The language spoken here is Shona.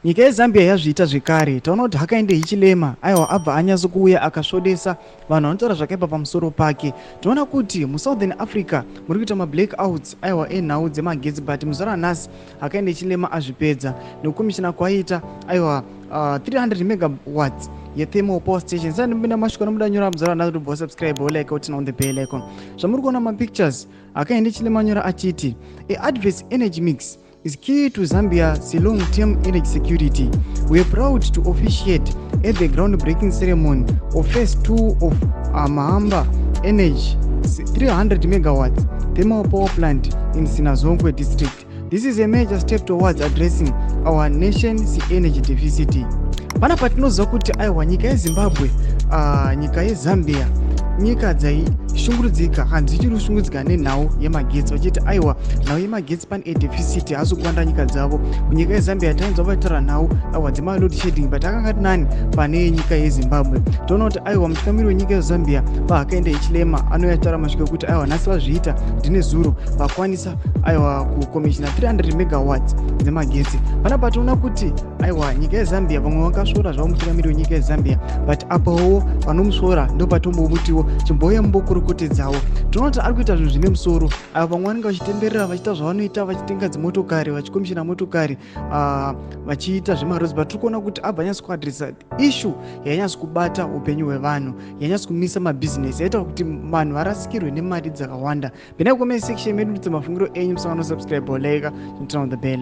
Nyika yeZambia yazviita zvekare. Taona kuti Hakainde Hichilema aiwa abva anyatso kuuya akasvodesa vanhu vanotaura zvakaipa pamusoro pake. Tinoona kuti muSouthern Africa muri kuita mablackouts aiwa enhau dzemagetsi, but muzuva ranhasi Hakainde Hichilema azvipedza nekukomishina kwaiita aiwa 300 megawatts yethermal power station. Saka ndipinda mashoko anobuda nyora muzuva ranhasi kuti bva subscribe, like, turn on the bell icon. Zvamuri kuona mapictures, Hakainde Hichilema nyora achiti a adverse energy mix is key to Zambia's long-term energy security. We are proud to officiate at the groundbreaking ceremony of phase 2 of Mahamba Energy 300 megawatts thermal power plant in Sinazongwe district. This is a major step towards addressing our nation's energy deficit. Panapa tinoziva kuti aiwa nyika yeZimbabwe, nyika yeZambia, nyika dzaishungurudzika kana dzichiri kushungurudzika nenhau yemagetsi, vachiti aiwa nhau yemagetsi pane adeficit haasi kuwanda nyika dzavo. Munyika yeZambia tainzwa vachitaura nhau aiwa dzemaload shedding, but akanga nani pane nyika yeZimbabwe. Toona kuti aiwa mutungamiri wenyika yeZambia, vaHakainde Hichilema, anouya taura masviko ekuti aiwa nhasi vazviita, ndine zuro vakwanisa aiwa kukomishina 300 megawatts dzemagetsi. Panapa toona kuti aiwa nyika yeZambia vamwe vakasvora zvavo mutungamiri wenyika yeZambia, but apawo vanomusvora ndo patombomutiwo chimbouya mumbokurukutidzawo. Tinoona kuti ari kuita zvinhu zvine musoro. Ava vamwe vanenge vachitenderera vachiita zvavanoita, vachitenga dzimotokari, vachikomishina motokari, vachiita zvemaroads, but tiri kuona kuti abva anyatso kuadresa issue yainyatso kubata upenyu hwevanhu, yainyatso kumisa mabhizinesi, yaita kuti vanhu varasikirwe nemari dzakawanda. Pinai comment section medu, mafungiro enyu. Musangano, subscribe, like, turn on the bell.